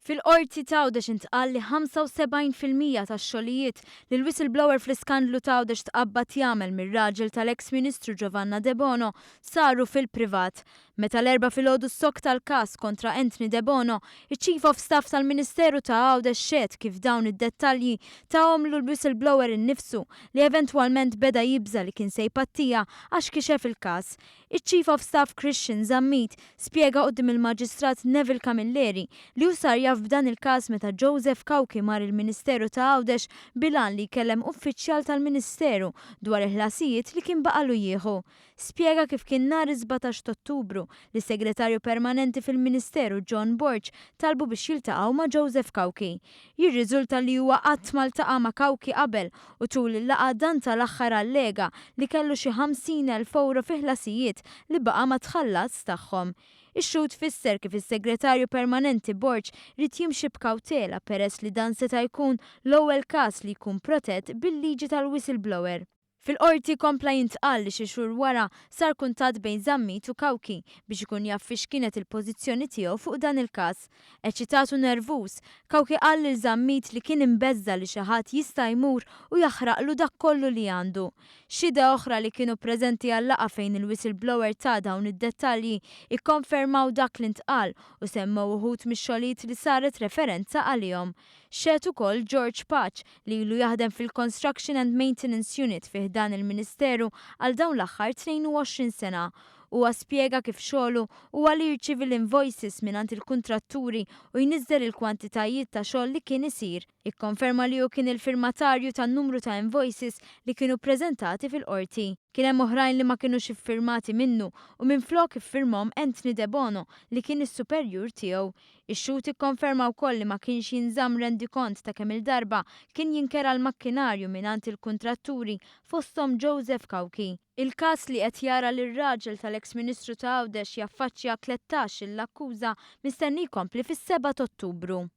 Fil-Qorti t'Għawdex intqal li 75% tax-xogħlijiet li l-whistleblower fl-iskandlu t'Għawdex tqabbad jagħmel mir-raġel tal-eks Ministru Giovanna Debono saru fil-privat. Meta l-Erbgħa filgħodu ssokta l-każ kontra Anthony Debono, iċ-Chief of Staff tal-Ministeru ta' Għawdex xehed kif dawn id-dettalji tahomlu l-whistleblower innifsu li eventwalment beda jibża' li kien se jpattiha għax kixef il-każ. Iċ-Chief of Staff Christian Zammit spjega quddiem il-Maġistrat Neville Camilleri li hu sar jaf b'dan il-każ meta Joseph Cauchi mar il-Ministeru ta' Għawdex bil-għan li jkellem uffiċjal tal-Ministeru dwar il-ħlasijiet li kien baqalu jieħu. Spjega kif kien nhar is-17 t'Ottubru li s-Segretarju Permanenti fil-Ministeru John Borg talbu biex jiltaqgħu ma' Joseph Cauchi. Jirriżulta li huwa qatt ma ltaqa' ma' Cauchi qabel u tul il-laqgħa dan tal-aħħar allega li kellu xi 50,000 ewro fi ħlasijiet li baqa' ma tħallasx tagħhom. Ix-xhud fisser kif is-Segretarju Permanenti Borg ried jimxi b'kawtela peress li dan seta' jkun l-ewwel każ li jkun protett bil-liġi tal-whistleblower. Fil-Qorti kompla jintqal li xi xhur wara sar kuntatt bejn Zammit u Cauchi biex ikun jaf fiex kienet il-pożizzjoni tiegħu fuq dan il-każ. Eċitat u nervuż, Cauchi qal lil Zammit li kien imbeżża' li xi ħadd jista' jmur u jaħraqlu dak kollu li għandu. Xhieda oħra li kienu preżenti għal-laqgħa fejn il-whistleblower ta dawn id-dettalji ikkonfermaw dak li ntqal u semmew uħud mix-xogħlijiet li saret referenza għalihom. Xehed ukoll George Pace li ilu jaħdem fil-Construction and Maintenance Unit fi ħdan il-Ministeru għal dawn l-aħħar 22 sena. Huwa spjega kif xogħlu huwa li jirċievi l-invoices mingħand il-kuntratturi u jniżżel il-kwantitajiet ta' xogħol li kien isir. Ikkonferma li hu kien il-firmatarju ta' numru ta' invoices li kienu ppreżentati fil-Qorti. Kien hemm oħrajn li ma kinux iffirmati minnu u minflok iffirmhom Anthony Debono li kien is-superjur tiegħu. Ix-xhud ikkonferma wkoll li ma kienx jinżamm rendikont ta' kemm-il darba kien jinkera l-makkinarju mingħand il-kuntratturi fosthom Joseph Cauchi. Il-każ li qed jara lir-raġel tal-eks Ministru ta' Għawdex jaffaċċja 13 il akkuża mistenni jkompli fis-sebgħa t'Ottubru.